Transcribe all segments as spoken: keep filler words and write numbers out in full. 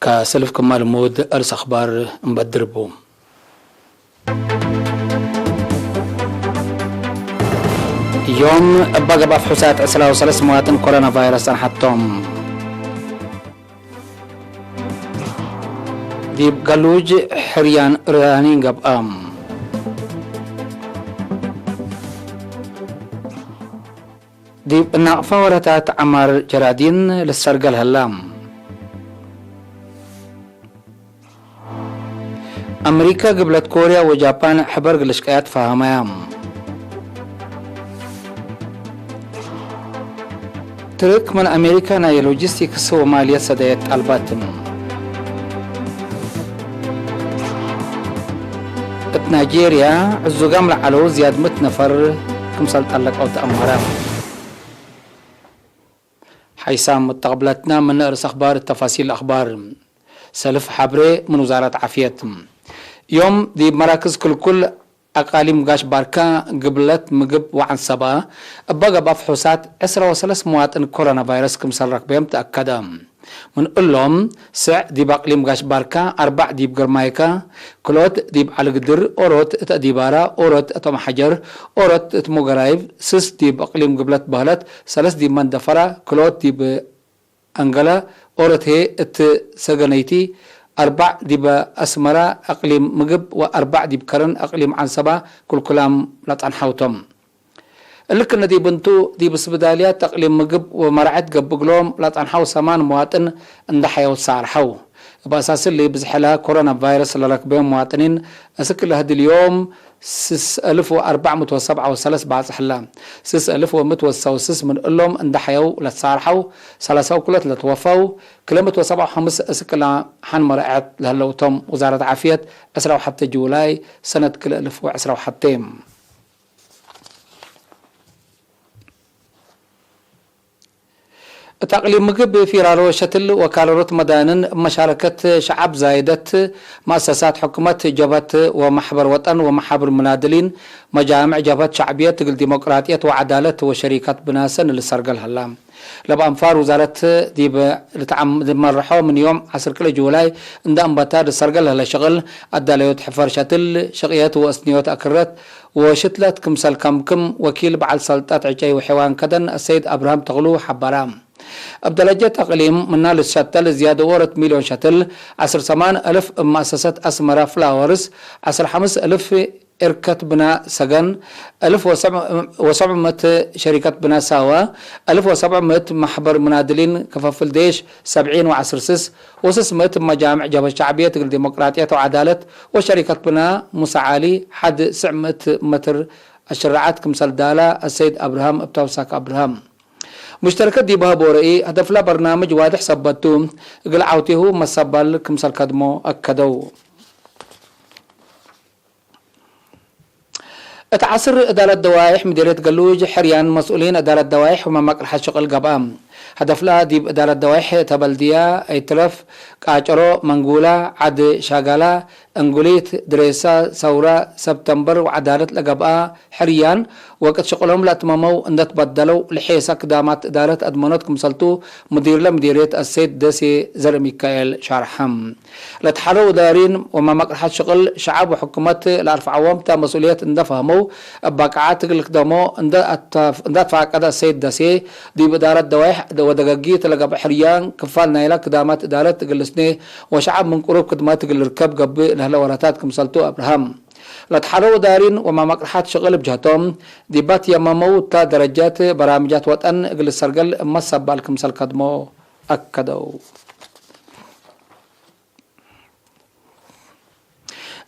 ከሰልፍ ክመ ልሙድ አርእስ አኽባር እንበድር ቡ። ዮም እበ ገብአ ፍሑሳት ዕስራ ወሰለስ መዋጥን ኮሮና ቫይረስ ጸንሐቶም። ዲብ ገሉጅ ሕርያን ራኒን ገብአ። ዲብ ናቅፋ ወረታት ዐማር ጀራዲን ልሰርገል ሀላ። አምሪከ፣ ግብለት ኮርያ ወጃፓን ሕበር ግልሽቀያት ፈሀመያ። ትርክ ምን አሜሪከ ናይ ሎጂስቲክስ ወማልየት ሰደየት ጣልባት። እት ናይጄርያ፣ ዕዙጋም ለዐለው ዝያድ ምእት ነፈር ክምሰል ጠለቀው ተአመረ። ሓይሳም መተቅብለትና ምን ርእስ አኽባር ተፋሲል አኽባር። ሰልፍ ሐብሬ ምን ውዛረት ዓፍየት። ዮም ዲብ መራክዝ ክልኩል አቃሊም ጋሽ ባርካ፣ ግብለት ምግብ ወዐንሰባ እበ ገብአ ፍሑሳት ዕስራ ወሰለስ መዋጥን ኮሮና ቫይረስ ክምሰል ረክበዮም ተአከደ። ምን እሎም፣ ስዕ ዲብ አቅሊም ጋሽ ባርካ፣ አርበዕ ዲብ ግርማይካ፣ ክልኦት ዲብ ዐሊ ግድር፣ ኦሮት እት አዲባራ፣ ኦሮት እት ኦም ሐጀር፣ ኦሮት እት ሞገራይብ፣ ስስ ዲብ አቅሊም ግብለት በህለት፣ ሰለስ ዲብ መንደፈራ፣ ክልኦት ዲብ አንገለ፣ ኦሮት ህዬ እት ሰገነይቲ፣ አርበዕ ዲበ አስመረ አቅሊም ምግብ ወአርበዕ ዲብ ከረን አቅሊም ዐንሰባ ክልኩላም ለጸንሐው ቶም። እሊ ክነ ዲብ እንቱ፣ ዲብ ስብዳልያት ተቅሊም ምግብ ወመርዐት ገብእ እግሎም ለጸንሐው ሰማን መዋጥን እንደ ሐየው ተሳርሐው። እብ አሳስ እሊ፣ ብዝሐለ ኮሮና ቫይረስ ለረክበዮም መዋጥኒን፣ እስክ ለህድል ዮም ስስ አልፍ ወአርበዕ ምእት ወሰብዓ ወሰለስ ባጽሕ ህለ። ስስ አልፍ ወምእት ወሰው ስስ ምን እሎም እንደ ሐየው ለተሳርሐው፣ ሰላሳ ወክልኦት ለትወፈው፣ ክለ ምእት ወሰብዓ ወሐምስ እስክ ለሐን መርዐት ለህለው ቶም። ውዛረት ዓፍየት፣ ዕስራ ወሐቴ ጁላይ ሰነት ክልኤ አልፍ ወዕስራ ወሐቴ። እት አቅሊም ምግብ ፊራሮ ሸትል ወካለሮት መዳንን እብ መሻረከት ሸዐብ ዛይደት፣ መአሰሳት ሕኩመት፣ ጀብሀት ወመሕበር ወጠን ወመሓብር ምናድሊን፣ መጃምዕ ጀብሀት ሸዕብየት እግል ዲሞቅራጥየት ወዐዳለት ወሸሪካት ብናሰን ልሰርገል ሀላ። ለበአንፋር ውዛረት ዲብ ልትአም-፣ ልትመርሖ ምን ዮም ዐስር ክልኤ ጁላይ እንደ አንበታ ልሰርገል ሀለ ሸቅል፣ አዳለዮት ሕፈር ሸትል፣ ሽቅየት ወእስንዮት አክረት፣ ወሽትለት ክምሰል ከምክም ወኪል በዐል ሰልጠት ዕጨይ ወሐይዋን ከደን አሰይድ አብርሃም ተክሉ ሐበረ። እብ ደረጀት አቅሊም ምና ልትሸተል ዝያድ ዎሮት ሚልዮን ሸትል፣ ዐስር ሰማን አልፍ እብ መአሰሰት አስመረ ፍላወርስ፣ ዐስር ሐምስ አልፍ እርከት ብና ሰገን፣ አልፍ ወሰብዕ ምእት ሸሪከት ብና ሳወ፣ አልፍ ወሰብዕ ምእት መሕበር ምናድሊን ክፈፍል ዴሽ፣ ሰብዒን ወዐስር ስስ፣ ወስስ ምእት መጃምዕ ጀብሀት ሸዕብየት እግል ዲሞቅራጥየት ወዐዳለት ወሸሪከት ብና ሙሳ ዐሊ፣ ሐድ ስዕ ምእት መትር አሽረዓት ክምሰል ዳላ አሰይድ አብርሃም እብ ተውሳክ አብርሃም። ሙሽተረከት ዲብ ሀቦ ረኢ፣ ሀደፍላ በርናምጅ ዋድሕ ሰበት ቱ፣ እግል ዐውቴሁ መሰባል ክምሰል ከድሞ አከደው። እት ዐስር እዳለት ደዋይሕ ምዴርየት ገሉጅ ሕርያን መስኡሊን እዳለት ደዋይሕ ወመማቅርሐት ሽቅል ገብአ። ሀደፍላ ዲብ እዳለት ደዋይሕ ተበልድያ፣ አይትረፍ፣ ቃጨሮ፣ መንጉላ፣ ዐድ ሻጋላ፣ እንጉሊት፣ ድሬሳ፣ ሰውራ፣ ሰብተምበር ወዐዳለት ለገብአ ሕርያን ወቅት ሽቅሎም ለአትመመው እንደ ትበደለው ለሔሰ ክዳማት እዳረት አድመኖት ክምሰልቱ ሙዲርለ ምዴርየት አሰይድ ደሴ ዘርአሚካኤል ሻርሐ። ለትሐረው እዳሪን ወመማቅርሐት ሽቅል ሸዐብ ወሕኩመት ለአርፍዐዎም ተ መስኡልየት እንደ ፈህመው እብ ባቅዓት እግል ክደሞ እንደ አትፋ-፣ እንደ አትፋቀደ አሰይድ ደሴ፣ ዲብ እዳረት ደዋይሕ ወደገጊት ለገብአ ሕርያን ክፋል ናይላ ክዳማት እዳረት እግል ልስኔ ወሸዐብ ምን ቅሩብ ክድመት እግል ልርከብ ገብእ ለህለ ወረታት ክምሰልቱ አብርሃም። ለትሐረው እዳሪን ወመማቅርሐት ሽቅል እብ ጀህቶም፣ ዲባ ትየመመው እተ ደረጀት በራምጃት ወጠን እግል ልሰርገል እብ መሰባል ክምሰል ከድሞ አከደው።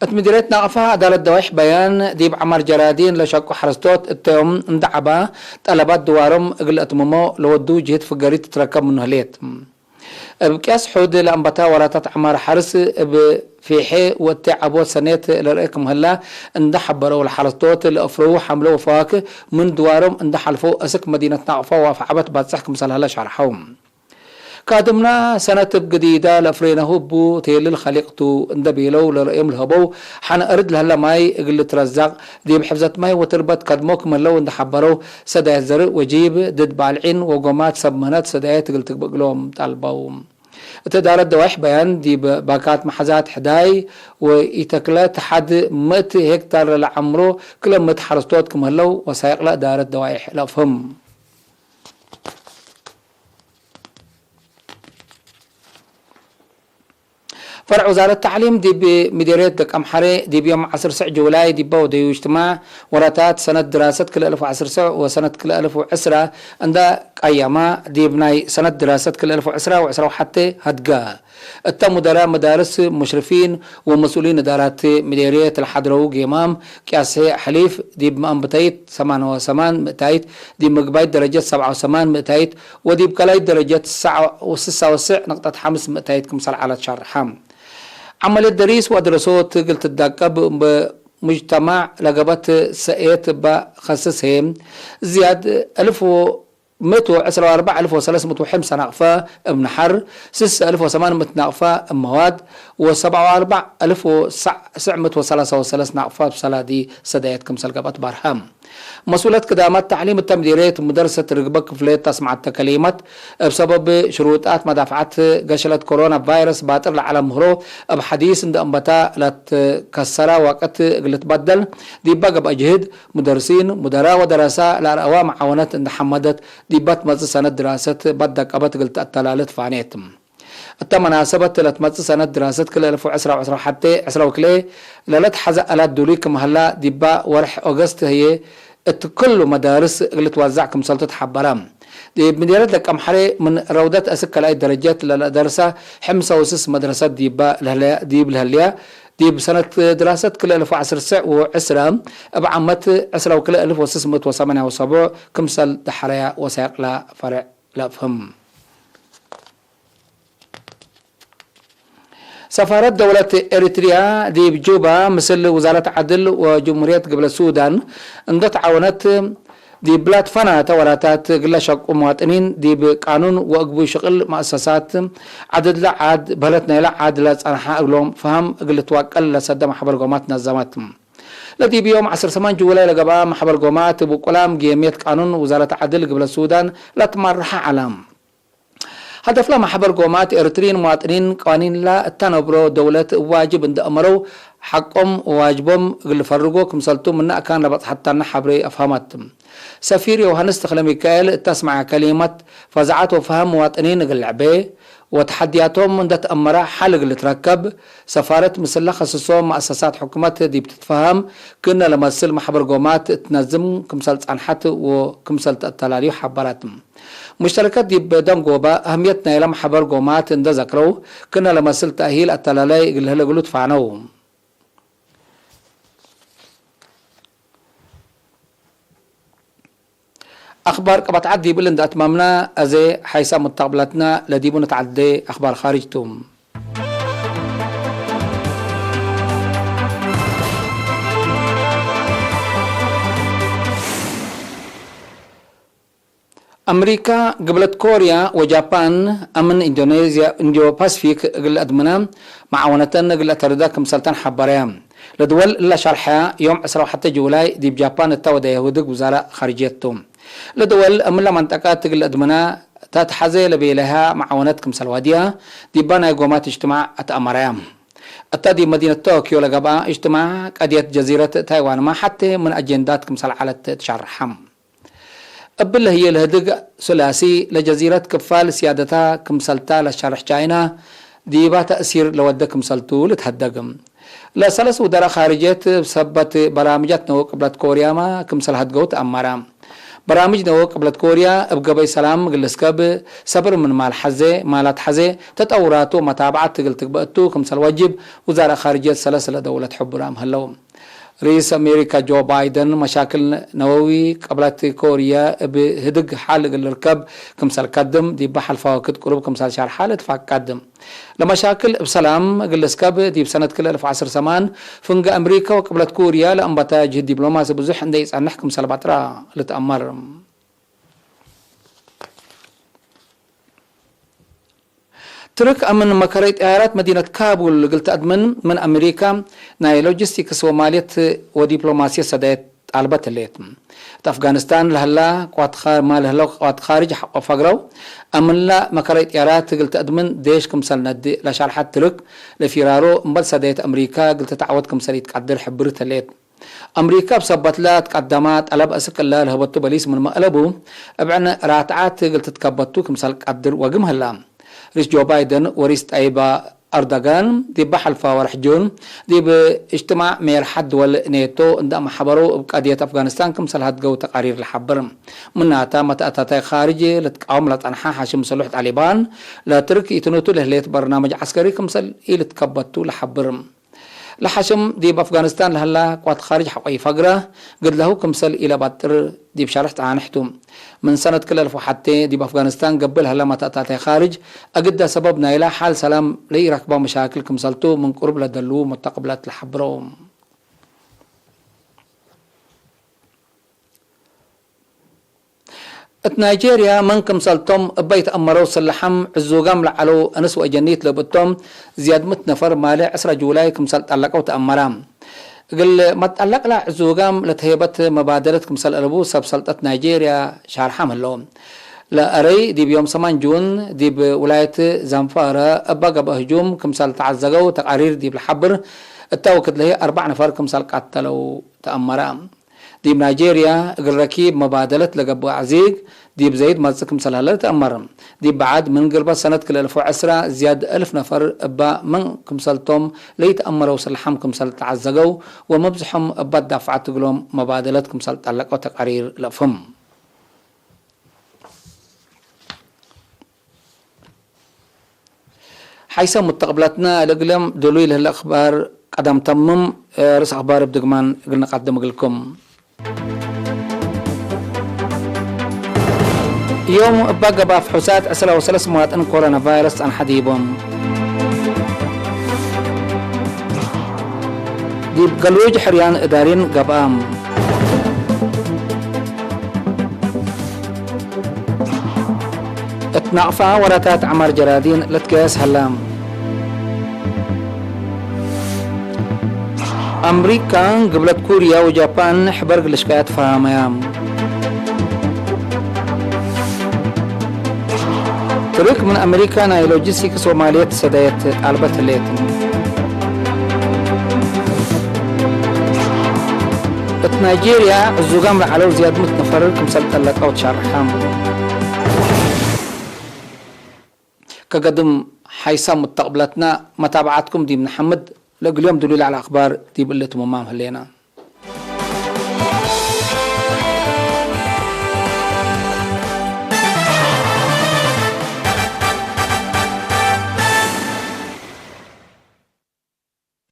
እት ምዲርየት ናቅፋ አዳለት ደዋይሕ በያን፣ ዲብ ዐማር ጀራዲን ለሸቁ ሐረስቶት እተ ዮም እንደ ዐባ፣ ጠለባት ድዋሮም እግል ለአትምሞ ለወዱ ጅህት ፍገሪት ትትረከብ ምኑ ህሌት። እብ ቅያስ ሑድ ለአንበታ ወራታት ዐማር ሐርስ እብ ፌሔ ወእቴ ዐቦት ሰኔት ለርኤ ክም ህላ እንደ ሐበረው፣ ለሐረስቶት ለአፍረዉ ሐምለ ወፈዋክህ ምን ድዋሮም እንደ ሐልፈው፣ አስክ መዲነት ናቅፋ ዋፍ ዐበት ባጽሕ ክምሰል ሀለ ሸርሐው። ካድምና ሰነት እብ ግዲዳ ለአፍሬነሁ እቡ ቴልል ከሊቅ ቱ እንደ ቤለው ለርኤም ለሀበው፣ ሐን አርድ ለህለ ማይ እግል ልትረዛቅ፣ ዲብ ሕፍዘት ማይ ወትርበት ከድሞ ክም ህለው እንደ ሐበረው፣ ሰዳየት ዘርእ ወጂብ፣ ድድ ባልዒን ወጎማት ሰብ ምህነት ሰዳየት እግል ትግበእ እግሎም ጠልበው። እት እዳረት ደዋይሕ በያን፣ ዲብ ባካት መሓዛት ሕዳይ ወኢተክለ ተሓድ ምእት ሄክታር ለለዐምሮ ክለ ምእት ሐረስቶት ክም ህለው ወሳይቅ ለእዳረት ደዋይሕ ለአፍህም። ፈርዕ ውዛረት ተዕሊም ዲብ ምዴርየት ደቀምሐሬ ዲብ ዮም ዐስር ስዕ ጁላይ ዲበ ወደዩ እጅትማዕ ወራታት ሰነት ድራሰት ክልኤ አልፍ ወዐስር ስዕ ወሰነት ክልኤ አልፍ ወዕስራ እንዳ ቀየማ፣ ዲብ ናይ ሰነት ድራሰት ክልኤ አልፍ ወዕስራ ወዕስራ ወሐቴ ሀድጋ። እተ ሙደራእ መዳርስ፣ ሙሽርፊን ወመስኡሊን እዳራት ምዴርየት ለሐድረዉ ጌማም ቅያስ ሕሊፍ ዲብ መአንብተይት ሰማን ወሰማን ምእታይት፣ ዲብ ምግባይት ደረጀት ሰብዓ ወሰማን ምእታይት ወዲብ ከላይት ደረጀት ሰዓ ወስሳ ወስዕ ንቅጠት ሐምስ ምእታይት ክምሰል ዐለት ሸርሐ። ዐመልየት ደሪስ ወአድረሶት እግል ትዳቀብ እበ ሙጅተማዕ ለገብአት ሰእየት እበ ከስስ ህዬ፣ ዝያድ አልፍ ምእት ወዕስራ ወአርበዕ አልፍ ወሰለስ ምእት ወሐምሳ ናቅፈ እብ ነሐር፣ ስስ አልፍ ወሰማን ምእት ናቅፈ እብ መዋድ፣ ወሰብዓ ወአርበዕ አልፍ ወሰዕ ምእት ወሰላሳ ወሰለስ ናቅፈ እብ ሰላዲ ሰዳየት ክምሰል ገብአት በርሀ። መስኡለት ክዳማት ተዕሊም እተ ምዲርየት ሙደርሰት ርግበ ክፍልየት አስመዐተ ከሊመት፣ እብ ሰበብ ሽሩጣት መዳፍዐት ገሸለት ኮሮና ቫይረስ ባጥር ለዐለ ምህሮ እብ ሐዲስ እንደ አንበታ ለትከሰረ ወቅት እግል ልትበደል ዲበ ገብአ ጅህድ፣ ሙደርሲን፣ ሙደራእ ወደረሳ ለአርአዋ መዓወነት እንደ ሐመደት ዲበ ትመጽእ ሰነት ድራሰት በደቀበት እግል ተአተላለ ትፋኔት። እተ መናሰበት ለትመጽእ ሰነት ድራሰት ክልኤ አልፍ ወዕስራ ወዕስራ ወሐቴ ዕስራ ወክልኤ ለለትሐዘ አላት ዱሉይ ክም ሀላ፣ ዲባ ወርሕ ኦገስት ህዬ እት ክሉ መዳርስ እግል ልትወዘዕ ክምሰልቱ ተሐበረ። ዲብ ምዴርየት ደቀምሐሬ ምን ረውደት እስክ ካልኣይት ደረጀት ለለአደርሰ ሕምሰ ወስስ መድረሰት ዲባ ለህለ-፣ ዲብ ለህልያ፣ ዲብ ሰነት ድራሰት ክልኤ አልፍ ወዐስር ስዕ ወዕስራ እብ ዓመት ዕስራ ወክልኤ አልፍ ወስስ ምእት ወሰማንያ ወሰቡዕ ክምሰል ደሐረያ ወሳይቅ ለፈርዕ ለአፍህም። ሰፋረት ደውለት ኤሪትርያ ዲብ ጁባ ምስል ውዛረት ዐድል ወጅምሁርየት ግብለ ሱዳን እንዶ ተዓወነት፣ ዲብ ብላትፋና ተወራታት እግለ ሸቁ መዋጥኒን ዲብ ቃኑን ወእግቡይ ሽቅል መአሰሳት ዐድለ ዓድ በህለት ናይለ ዓድ ለጸንሐ እግሎም ፈሀም እግል ልትዋቀል ለሰደ መሐበር ጎማት ነዘመት። ለዲብ ዮም ዐስር ሰማን ጁላይ ለገብአ መሐበር ጎማት እብ ውቁላም ጌምየት ቃኑን ውዛረት ዐድል ግብለ ሱዳን ለትመርሐ ዐለ። ሀደፍለ መሐበር ጎማት ኤርትርዪን መዋጥኒን ቀዋኒንላ እተ ነብሮ ደውለት እብ ዋጅብ እንደ አመረው ሐቆም ወዋጅቦም እግል ልፈርጎ ክምሰልቱ ምነ አካን ለበጽሐታነ ሐብሬ አፍሀመት። ሰፊር ዮውሃንስ ተክለሚካኤል እተ አስመዐ ከሊመት ፈዛዐት ወፈሀም መዋጥኒን እግል ልዕቤ ወተሐድያቶም እንደ ተአመረ ሐል እግል ልትረከብ፣ ሰፋረት ምስለ ከስሶ መአሰሳት ሕኩመት ዲብ ትትፈሀም ክእነ ለመስል መሐበር ጎማት እትነዝም ክምሰል ጸንሐት ወክምሰል ተአተላልዩ ሐበረት። ሙሽተረከት ዲብ ደንጎበ አህምየት ናይለ መሐበር ጎማት እንደ ዘክረው፣ ክእነ ለመስል ተእሂል አተላላይ እግል ህለ እግሉ ትፋነው። አክባር ቀበት ዐድ ዲብል እንደ አትመምነ፣ አዜ ሐይሰ ሙተቅብለትነ ለዲቡ ንትዐዴ አክባር ካርጅ ቱ። አምሪካ፣ ግብለት ኮርያ ወጃፓን፣ አምን ኢንዶኔዝያ፣ ኢንዶ ፓስፊክ እግል አድምነ መዓወነተን እግል አተርደ ክምሰልተን ሐበረያ። ለድወል እለ ሸርሐያ፣ ዮም ዕስራ ወሐቴ ጁላይ ዲብ ጃፓን እተ ወደየ ውድግ ውዛረ ኻርጅየት ቱ። ለድወል እምለ መንጠቀት እግል አድምነ ተትሐዜ ለቤለሀ መዓወነት ክምሰል ዋድያ፣ ዲባ ናይ ጎማት እጅትማዕ አትአመረያ። እተ ዲብ መዲነት ቶክዮ ለገብአ እጅትማዕ፣ ቀድየት ጀዚረት ታይዋንመ ሐቴ ምን አጀንዳት ክምሰል ዐለት ትሸርሐ። እብለ ህዬ ለህድግ ሱላሲ ለጀዚረት ክፋል ስያደታ ክምሰልታ ለሸርሕ ቻይና፣ ዲባ ተእሲር ለወደ ክምሰልቱ ልትሀደግ። ለሰለስ ውደራ ኻርጅየት እብ ሰበት በራምጃት ነወ ቅብለት ኮርያመ ክምሰል ሀድገው ተአመረ። በራምጅ ነወ ቅብለት ኮርያ እብ ገበይ ሰላም እግል ልስከብ፣ ሰብር ምን ማል ሐዜ፣ ማላት ሐዜ፣ ተጠውራቱ ወመታብዐት እግል ትግበእ እቱ ክምሰል ወጅብ ውዛረ ኻርጅየት ሰለስ ለደውለት ሕቡራም ህለው። ርኢስ አሜሪካ ጆ ባይደን፣ መሻክል ነወዊ ቅብለት ኮርየ እብ ህድግ ሐል እግል ልርከብ ክምሰል ከድም፣ ዲበ ሐልፋ ወክድ ቅሩብ ክምሰል ሸርሐ ልትፋቀድ። ለመሻክል እብ ሰላም እግል ልስከብ፣ ዲብ ሰነት ክልኤ አልፍ ወዐስር ሰማን፣ ፍንገ አሜሪካ ወቅብለት ኮርየ ለአንበተ ጅህድ ዲፕሎማሲ ብዙሕ እንዴ ኢጸንሕ ክምሰል በጥረ ልትአመር። ትርክ አምን መከረይ ጠያራት መዲነት ካቡል እግል ተአድምን ምን አሜሪካ ናይ ሎጂስቲክስ ወማልየት ወዲፕሎማስየት ሰዳየት ጣልበት ህሌት። እት አፍጋኒስታን ለህላ ቅዋት ኸ-፣ ማ ለህለው ቅዋት ካርጅ ሐቆ ፈግረው፣ አምንላ መከረይ ጥያራት እግል ተአድምን ዴሽ ክምሰል ነድእ ለሻልሐት ትርክ፣ ለፊራሮ እምበል ሰደየት አምሪካ እግል ትትዐወት ክምሰል ኢትቀድር ሕብርት ህሌት። አምሪካ እብ ሰበትላ ትቀደማ ጠለብ አስክ እለ ለህበቱ በሊስ ምንመ አለቡ፣ እብ ዕን ራትዓት እግል ትትከበቱ ክምሰል ቀድር ወግም ህላ። ርኢስ ጆ ባይደን ወርኢስ ጠይባ አርዶጋን፣ ዲብ ሐልፋ ወርሕ ጁን፣ ዲብ እጅትማዕ ሜርሐት ድወል ኔቶ እንደ አመሐበረው፣ እብ ቀድየት አፍጋኒስታን ክምሰል ሀድገው ተቃሪር ለሐብር። ምናተ፣ መተአታታይ ካርጅ ልትቃወም ለጸንሐ ሐሽም ሰሉሕ ጣሊባን፣ ለትርክ ኢትኑቱ ለህሌት በርናምጅ ዐስከሪ ክምሰል ኢልትከበቱ ለሐብር። ለሐሽም ዲብ አፍጋኒስታን ለህላ ቅዋት ካርጅ ሐቆ ኢፈግረ፣ ግድለሁ ክምሰል ኢለባጥር ዲብ ሸርሕ ጸናንሕ ቱ። ምን ሰነት ክለ አልፍ ወሐቴ ዲብ አፍጋኒስታን ገብእ ለህለ መተአታታይ ካርጅ፣ አግደ ሰበብ ናይለ ሐል ሰላም ለኢረክበ መሻክል ክምሰልቱ ምን ቅሩብ ለደልዉ ሙተቅብለት ለሐብረው። እት ናይጄርያ ምን ክምሰልቶም እበ ኢተአመረው ስለሐም ዕዙጋም ለዐለው አንስ ወአጀኒት ለብእቶም ዝያድ ምእት ነፈር ማሌ ዕስራ ጁላይ ክምሰል ጠለቀው ተአመረ። እግል መትጠለቅለ ዕዙጋም ለተሄበት መባደለት ክምሰል አለቡ ሰብ ሰልጠት ናይጄርያ ሻርሐም ህለው። ለአረይ ዲብ ዮም ሰማን ጁን ዲብ ውላየት ዛምፋረ እበ ገብአ ህጁም ክምሰል ተዐዘገው ተቃሪር ዲብ ለሐብር፣ እተ ወክድ ለህይ አርበዕ ነፈር ክምሰል ቀተለው ተአመረ። ዲብ ናይጄርያ እግል ረኪብ መባደለት ለገብአ ዐዚግ ዲብ ዘይድ መጽእ ክምሰል ሀለ ልትአመር። ዲብ በዐድ ምን ግርበት ሰነት ክልኤ አልፍ ወዐስራ ዝያድ እልፍ ነፈር እበ ምን ክምሰልቶም ለኢተአመረው ስለሐም ክምሰል ተዐዘገው ወመብዝሖም እበ ዳፍዐት እግሎም መባደለት ክምሰል ጠለቀው ተቃሪር ለአፍህም። ሐይሰ ሙተቅብለትነ ለእግልም ድሉይ ለህለ አክባር ቀደም ተምም፣ ርስ አክባር እብ ድግማን እግል ንቀድም እግልኩም። ዮም እበ ገብአ ፍሑሳት ዕስራ ወሰለስ መዋጥን ኮሮና ቫይረስ ጸንሐ ዲቦም። ዲብ ገሉጅ ሕርያን እዳሪን ገብአም። እት ናቅፋ ወራታት ዐማር ጀራዲን ልትገያስ ሀላ። አምሪካ፣ ግብለት ኩርያ ወጃፓን ሕበር ግልሽካያት ፈሃመያ። ትርክ ምን አምሪካ ናይ ሎጂስቲክስ ወማልየት ሰዳየት ጣልበት ህሌት። እት ናይጄርያ፣ ዕዙጋም ለዐለው ዝያድ ምእት ነፈር ክምሰል ጠለቀው ተሻርሐ። ከገድም ሐይሳም ሙተቅብለትና መታብዓትኩም ዲብ ነሐምድ፣ ለእግልዮም ድሉይ ለዐለ አክባር ዲብ እሊ ትሙማም ህሌና።